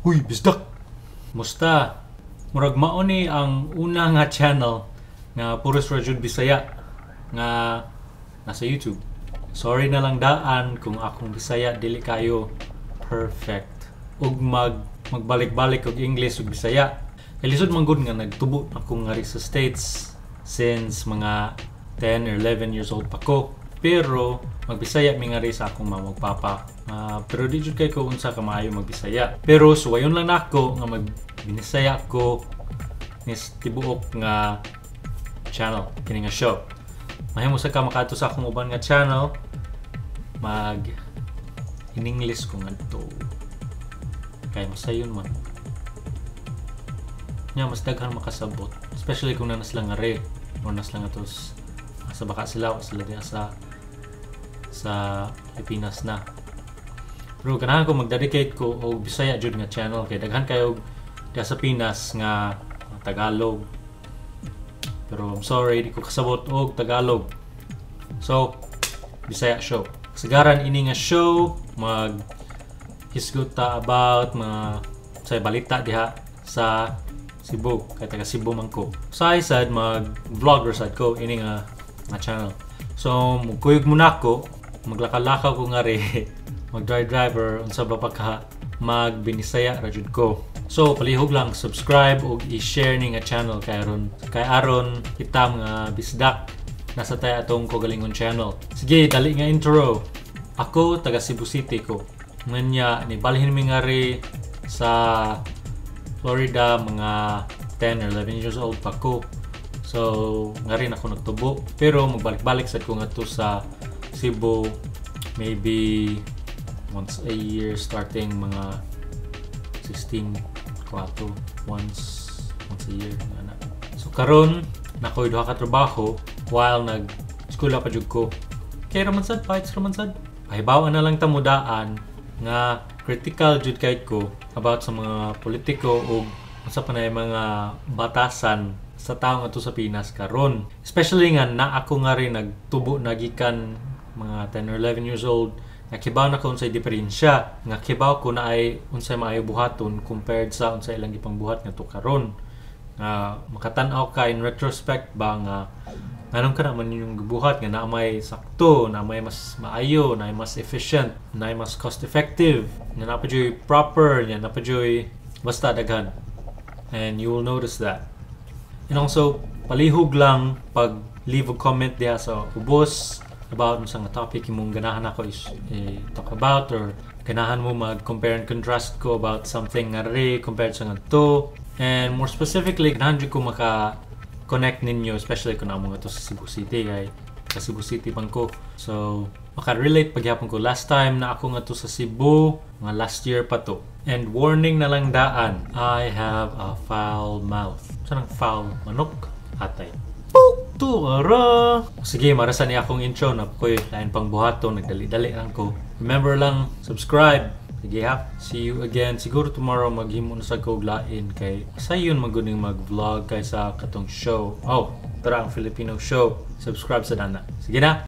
Huy, bisdak! Musta? Murag mao ni ang una nga channel nga puros ra jud Bisaya nga nasa YouTube. Sorry na lang daan kung akong Bisaya dili kayo perfect ug magbalik-balik og English ug Bisaya. Kay lisod man gud nga nagtubo ako ngari sa States since mga 10 or 11 years old pa ko. Pero magbisaya mi ngari sa akong mama ug papa. Pero di jud kay ko unsa ka maayo magbisaya. Pero suwayon lang nako nga magbinisaya ko nis tibuok nga channel kini nga show. Mahimo sa ka makaadto sa akong uban nga channel, mag in English ko ngadto. Kay masayon man. Nya mas daghan makasabot, especially kung naa sila ngari or naa sila nga tos sa baka sila o sila diha sa Pilipinas na. Pero ganahan ko mag-dedicate ko og Bisaya jud nga channel kay daghan kayo diha sa Pinas nga Tagalog. Pero I'm sorry, di ko kasabot og Tagalog. So, Bisaya show. Kasagaran ini nga show mag hisgot ta about mga sa balita diha sa Cebu, kay taga Cebu man ko. Sa sad mag vlogger sad ko ini nga channel. So mukuyog muna ko, maglakaw-lakaw ko ngari, mag driver unsa ba pa ka magbinisaya ra jud ko. So palihog lang subscribe ug i-share ni nga channel kay aron kita mga bisdak nasa tay atong kaugalingon channel. Sige, dali nga intro. Ako taga Cebu City ko. Nganya ni balhin mi ngari sa Florida mga 10 or 11 years old pa ko. So, ngari na ako nagtubo. Pero magbalik-balik sad ko ngadto sa Cebu maybe once a year starting mga 16 ko ato, once once a year nga na. So karon naa ko'y duha ka trabaho while nag eskwela pa jud ko. Kay raman sad, fights raman sad. Pahibaw na lang ta mudaan nga critical jud kay ko about sa mga politiko ug unsa pa na yung mga batasan sa tao ngadto sa Pinas karon. Especially nga na ako nga rin nagtubo na gikan mga 10 or 11 years old, nga kibaw na ko unsay diferensya, nga kibaw ko na ay unsay maayo buhaton compared sa unsay ilang gipangbuhat ngadto karon, nga makatan-aw ka in retrospect ba nga nganong kana man yung gibuhat nga naa may sakto, naa may mas maayo, naa may mas efficient, naa may mas cost effective, nga naa pa juy proper, nga naa pa juy basta daghan. And you will notice that. And also, palihog lang pag leave a comment diha sa ubos about unsa nga topic imong ganahan ako is eh, talk about or ganahan mo mag-compare and contrast ko about something nga re compared sa ngadto. And more specifically, ganahan jud ko maka connect ninyo, especially kung naa mo ngadto sa Cebu City kay sa Cebu City man ko. So, maka-relate pagyapon ko. Last time na ako ngadto sa Cebu, mga last year pa to. And warning na lang daan, I have a foul mouth. Saan ang foul? Manok? Atay. To ara. Sige, marasa ni akong intro na ko'y lain pang buhaton, nagdali-dali lang ko. Remember lang, subscribe. Sige ha. See you again. Siguro tomorrow maghimo na sa kog lain kay sayon maguning mag-vlog kaysa katong show. Oh, tara ang Filipino show. Subscribe sa dana. Sige na.